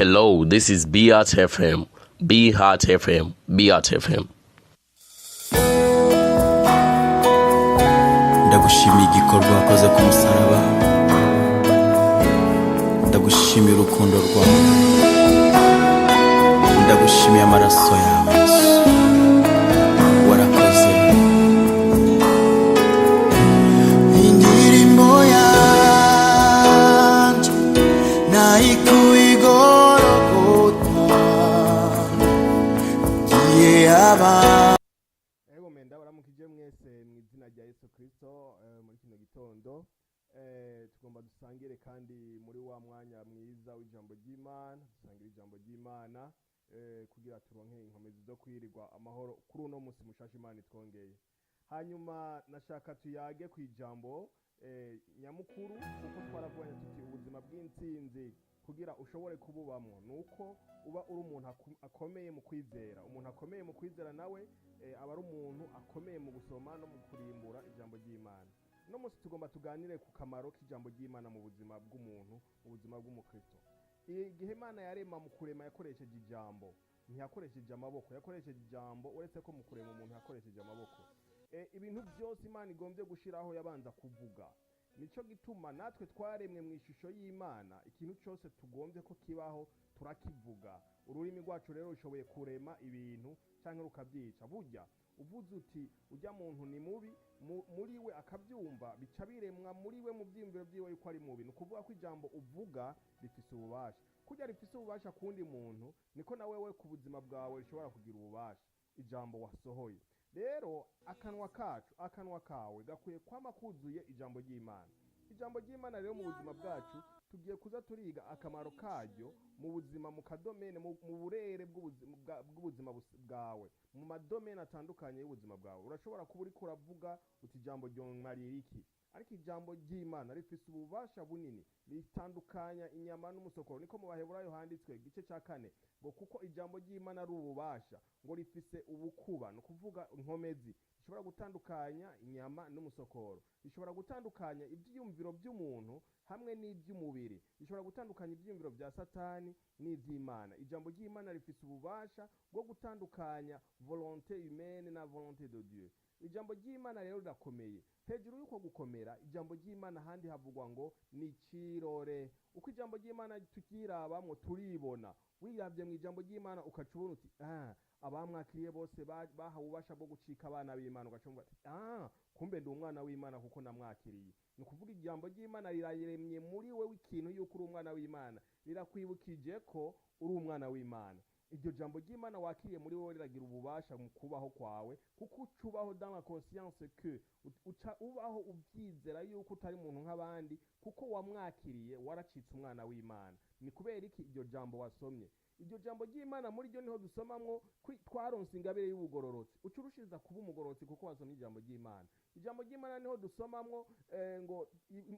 Hello, this is Beat FM. Be Heart FM. Beat FM. Ndagushimiye igikorwa wakoze ku musaraba, ndagushimiye urukundo rwawe, ndagushimiye amaraso yawe. Yesu, warakoze. Indirimbo yanje nayikuye igorogota giye aba. Ego menda baramukije mwese mu izina rya Yesu Kristo. Muri kino gitondo tugomba dusangire kandi muri wa mwanya mwiza w'ijambo ry'Imana, dusangire ijambo ry'Imana kugira turonke inkomezi zo kwirirwa amahoro kuri uno munsi mushasha Imana itwongeye. Hanyuma nashaka tuyage ku ijambo nyamukuru, kuko twaravuganye tuti ubuzima bw'intsinzi kugira ushobore kububamwo nuko uba uri umuntu akomeye mu kwizera. Umuntu akomeye mu kwizera nawe aba ari umuntu akomeye mu gusoma no mu kurimbura ijambo ry'Imana. Uno munsi tugomba tuganire ku kamaro k'ijambo ry'Imana mu buzima bw'umuntu, mu buzima bw'umukristo. Igihe Imana yarema, mu kurema yakoresheje ijambo, ntiyakoresheje amaboko, yakoresheje ijambo. Uretse ko mu kurema umuntu yakoresheje amaboko. Ibintu byose Imana igombye gushiraho yabanza kuvuga. Nico gituma natwe twaremwe mu ishusho y'Imana. Ikintu cyose tugombye ko kibaho turakivuga. Ururimi rwacu rero rushoboye kurema ibintu cyangwa rukabyica. Burya uvuze uti ujya muntu ni mubi, muri we akabyumva, bica biremwa muri we mu byiyumviro byiwe yuko ari mubi. Ni ukuvuga ko ijambo uvuga rifise ububasha. Kurya rifise ububasha kuwundi muntu, niko na wewe ku buzima bwawe rishobora kugira ububasha, ijambo wasohoye. Rero akanwa kacu, akanwa kawe gakwiye kwama kuzuye ijambo ry'Imana. Ijambo ry'Imana rero mu buzima bwacu, tugiye kuza turiga akamaro karyo mu buzima, mu kadomene, mu burere bw'ubuzima bwawe, mu madomene atandukanye y'ubuzima bwawe. Urashobora kuba uriko uravuga uti ijambo ryomariye iki? Ariko ijambo ry'Imana rifise ububasha bunini, ritandukanya inyama n'umusokoro. Niko mu Baheburayo handitswe igice cya 4 ngo kuko ijambo ry'Imana ari ububasha, ngo rifise ubukuba, ni ukuvuga inkomezi, rishobora gutandukanya inyama n'umusokoro, rishobora gutandukanya ibyiyumviro by'umuntu hamwe n'iby'umubiri, rishobora gutandukanya ibyiyumviro bya Satani n'iby'Imana. Ijambo ry'Imana rifise ububasha bwo gutandukanya volonté humaine na volonté de Dieu. Ijambo ry'Imana rero rirakomeye. Hejuru y'uko gukomera, ijambo ry'Imana ahandi havugwa ngo ni ikirore. Uko ijambo ry'Imana tukirabamwo turibona. Wirabye mu ijambo ry'Imana ukaca ubona uti abamwakiriye bose bahawe ububasha bwo gucika abana b'Imana, ugaca wumva ati kumbe ndi umwana w'Imana kuko namwakiriye. Ni ukuvuga ijambo ry'Imana riraremye muri wewe ikintu yuko uri umwana w'Imana, rirakwibukije ko uri umwana w'Imana. Iryo jambo ry'Imana wakiriye muri wowe riragira ububasha mu kubaho kwawe, kuko uca ubaho dans la conscience que uca ubaho ubyizera yuko utari umuntu nk'abandi, kuko wamwakiriye, waracitse umwana w'Imana. Ni kubera iki? Iryo jambo wasomye. Iryo jambo ry'Imana muri ryo niho dusomamwo twaronse ingabire y'ubugororotsi. Uca urushiriza kuba umugororotsi kuko wasomye ijambo ry'Imana. Ijambo ry'Imana niho dusomamwo ngo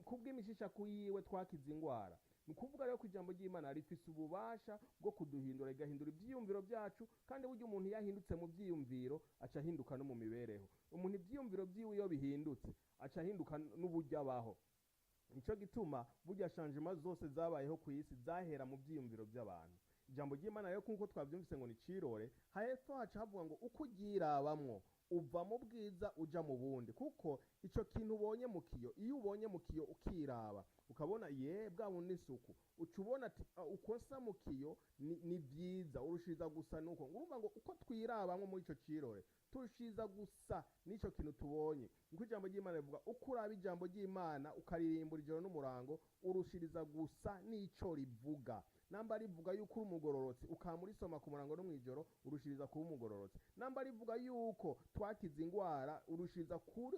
kubw'imishishaku yiwe twakize ingwara. Ni ukuvuga rero ko ijambo ry'Imana rifise ububasha bwo kuduhindura, rigahindura ibyiyumviro byacu. Kandi burya umuntu iyo ahindutse mu byiyumviro aca ahinduka no mu mibereho. Umuntu ibyiyumviro byiwe iyo bihindutse aca ahinduka n'uburyo abaho. Nico gituma burya changement zose zabayeho ku isi zahera mu byiyumviro by'abantu. Ijambo ry'Imana rero, nk'uko twabyumvise, ngo ni cirore. Hepfo haca havuga ngo uko uryirabamwo uva mu bwiza uja mu bundi, kuko ico kintu ubonye mu kiyo, iyo ubonye mu kiyo ukiraba ukabona ye bwa bundi isuku, uca ubona ati uko nsa mu kiyo ni vyiza, urushiriza gusa. Nuko urumva ngo uko twirabamwo muri ico cirore turushiriza gusa n'ico kintu tubonye. Niko ijambo ry'Imana rivuga: uko uraba ijambo ry'Imana ukaririmbura ijoro n'umurango, urushiriza gusa n'ico rivuga. Namba rivuga yuko uri umugororotsi, ukama urisoma ku murango no mw'ijoro, urushiriza kuba umugororotsi. Namba rivuga yuko twakize ingwara, urushiriza kuba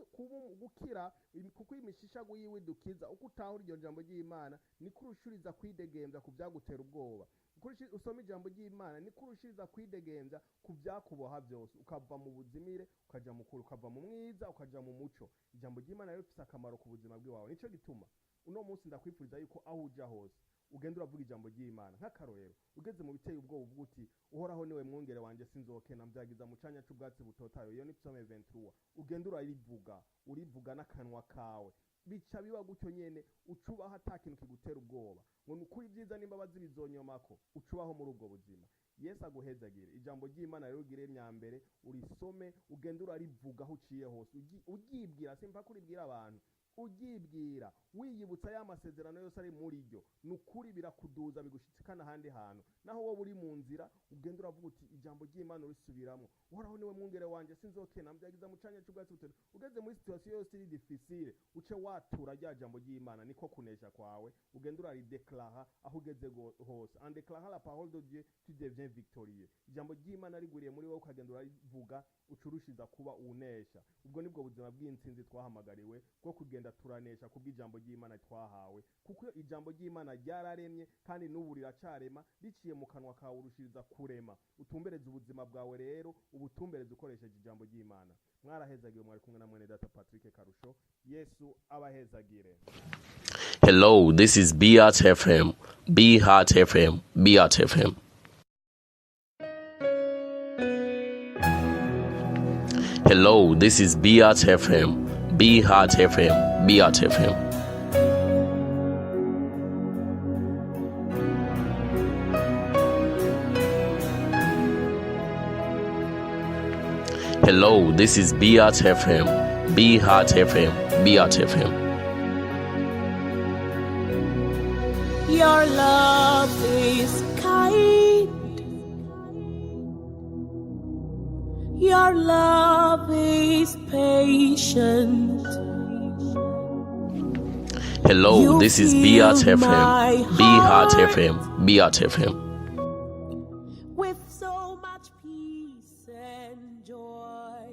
gukira, kuko imishishagu yiwe idukiza. Uko utahura iryo jambo ry'Imana niko urushiriza kwidegembya ku byagutera ubwoba. Uko usoma ijambo ry'Imana niko urushiriza kwidegembya ku byakuboha byose, ukava mu buzimire ukaja mu kuri, ukava mu mwiza ukaja mu muco. Ijambo ry'Imana rero rifise akamaro ku buzima bw'iwawe. Nico gituma uno munsi ndakwifuriza yuko aho uja hose ugenda uravuga ijambo ry'Imana. Nk'akarorero, ugeze mu biteye ubwoba uvuga uti Uhoraho niwe mwungere wanje, sinzokena, mbyagiza mu canya c'ubwatsi butotayo. Iyo ni Psaume 23. Ugenda urarivuga, urivuga n'akanwa kawe. Bica biba gutyo nyene, ucubaho ata kintu kigutera ubwoba, ngo ni ukuri ibyiza n'imbabazi bizonyomako. Ucubaho muri ubwo buzima. Yesu aguhezagire. Ijambo ry'Imana rero ugire myambere, urisome, ugende urarivuga aho uciye hose. Uryibwira, simpaka uribwira abantu, uryibwira, wiyibutsa ya masezerano yose ari muri ryo. Ni ukuri birakuduza, bigushikana ahandi hantu. Naho wowe uri mu nzira, ugenda uravuga uti ijambo ry'Imana, urisubiramo: "Uhoraho niwe mwungere wanje, sinzokena, mbyagiza mu canya c'ubwatsi butoto." Ugeze muri situation yose iri difficile, uce watura rya jambo ry'Imana. Niko kunesha kwawe. Ugenda urarideklara aho ugeze hose. En déclarant la parole de Dieu, tu deviens victorieux. Ijambo ry'Imana rigwiriye muri wowe, ukagenda urarivuga, ucurushiza kuba unesha. Ubwo nibwo buzima bw'intsinzi twahamagariwe bwo kugenda turanesha kubw'ijambo ry'Imana twahawe, kuko ijambo ry'Imana ryararemye kandi n'ubu riracarema. Riciye mu kanwa kawe, urushiriza kurema. Utumbereze ubuzima bwawe rero, ubutumbereze ukoresheje ijambo ry'Imana. Mwarahezagiwe. Mwari kumwe na mwene data Patrick Karusho. Yesu abahezagire. Hello, this is Beat FM. Be Heart FM. Beat FM. Hello, this is Beat FM. Be Heart FM. Beat FM. Hello, this is Beat FM. Be Heart FM. Beat FM. Your love is kind. Your love is patient. Hello, You this is Beat fill FM. my Be Heart heart FM. Beat FM. with so much peace and joy.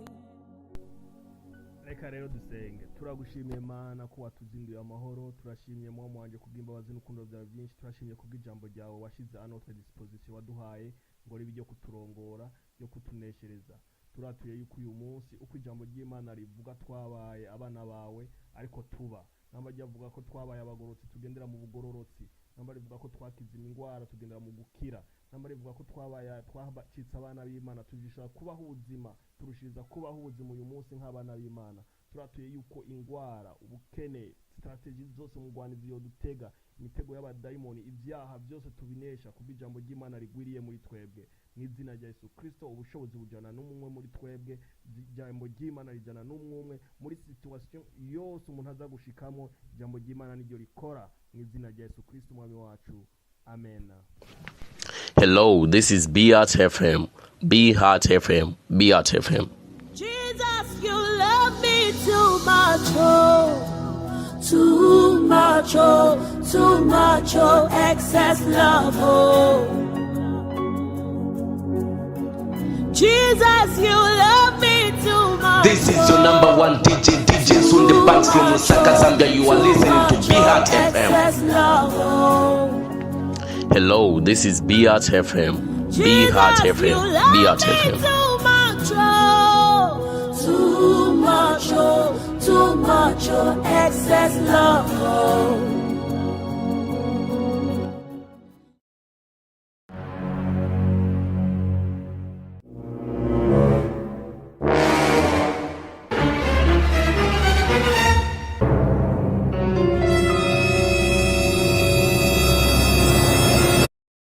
Reka rero dusenge. Turagushimiye Mana ko watuzinduye amahoro. Turashimye, Mwami wanje, kubw'imbabazi n'urukundo byawe byinshi. Turashimye kubw'ijambo ryawe washize à notre disposition, waduhaye ngo ribe iryo kuturongora, ryo kutuneshereza. Turatuye yuko uyu munsi, uko ijambo ry'Imana rivuga, twabaye abana bawe, ariko tuba namba ryavuga ko twabaye abagororotsi, tugendera mu bugororotsi. Namba rivuga ko twakize indwara, tugendera mu gukira. Namba rivuga ko twabaye, twacitse abana b'Imana, tujishaka kubaho ubuzima, turushiriza kubaho ubuzima uyu munsi nk'abana b'Imana. Turatuye yuko ingwara, ubukene, stratégies zose umugwanizi yodutega, imitego y'abadayimoni, ibyaha byose tubinesha kubw'ijambo ry'Imana rigwiriye muri twebwe, mu izina rya Yesu Kristo. Ubushobozi bujana n'umwe muri twebwe. Ijambo ry'Imana rijana n'umwe muri situation yose umuntu aza gushikamo. Ijambo ry'Imana niryo rikora, mu izina rya Yesu Kristo umwami wacu, amen. Hello, this is Beat FM. Be Heart FM. Beat FM. Jesus, you love me too much, oh, too much, oh, too much, oh, excess love, oh. Jesus, you love me too much. This is your number one DJ, DJ Sunde Banks from Lusaka, Zambia. You are listening to Be Heart FM. Excess love, oh. Hello, this is Beat FM. Be Heart Jesus, you FM. love Beat me FM. too much, oh, too much, oh, too much, oh, excess love, oh.